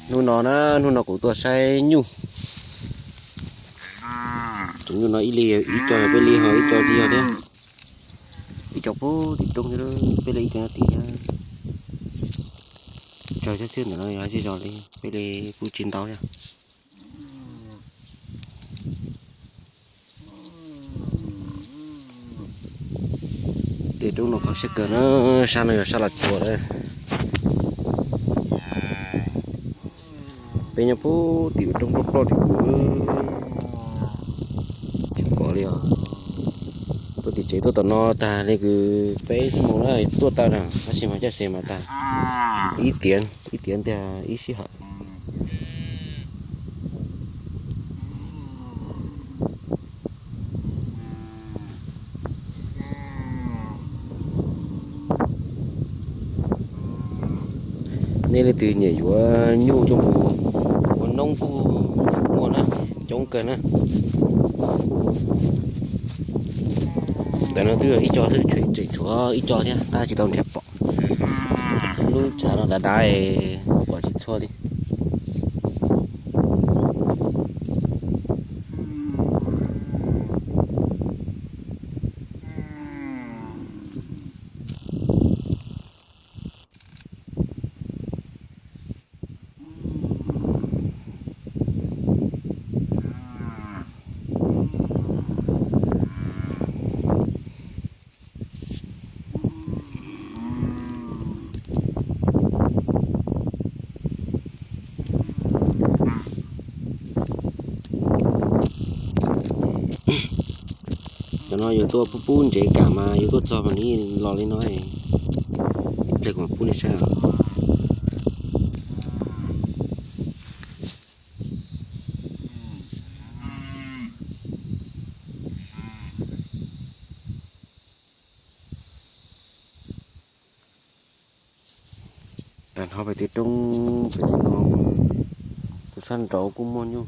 Hnub no na, hnub no kuv tuaj saib nyuj. Tus nyuj no ib li, ib co yog peb li ho ib co tsis yog thiab. Ib co puag tim roob thiab, peb li ib co nyob tim thiab. Tsawg thiab xwb, ntawm no yog zej zos li, peb li kuj tsis ntau thiab. Tej roob no khov siab kawg na, sab no yog sab Los Tsuas lawm. Peb nyob puag tim roob ploj ploj tim kuv tsis pom li os. Tuaj tim tsev tuaj tom no tag li kwv peb xuab moos na tuaj tau na, tab sis mas caj xes mas tag ib tiam, ib tiam tiag ib sij hawm. Nej leej twg nyiam yuav nyuj coj mus ua noob kuj muaj na, coob kawg na. Ntawm no twb yog ib co, twb tseem tshuav ib co thiab tab tsis tau nrhiav pom. Lub tshav no dav dav, pom tsis txhua li. Cov no yus tuaj pub pub ntsev kam mas yus tuaj txog mas nws los li no. Ib pliag kuv mam pub nej saib. Tag nrho pem tej roob pem no, tus sab nraud kuj muaj nyuj.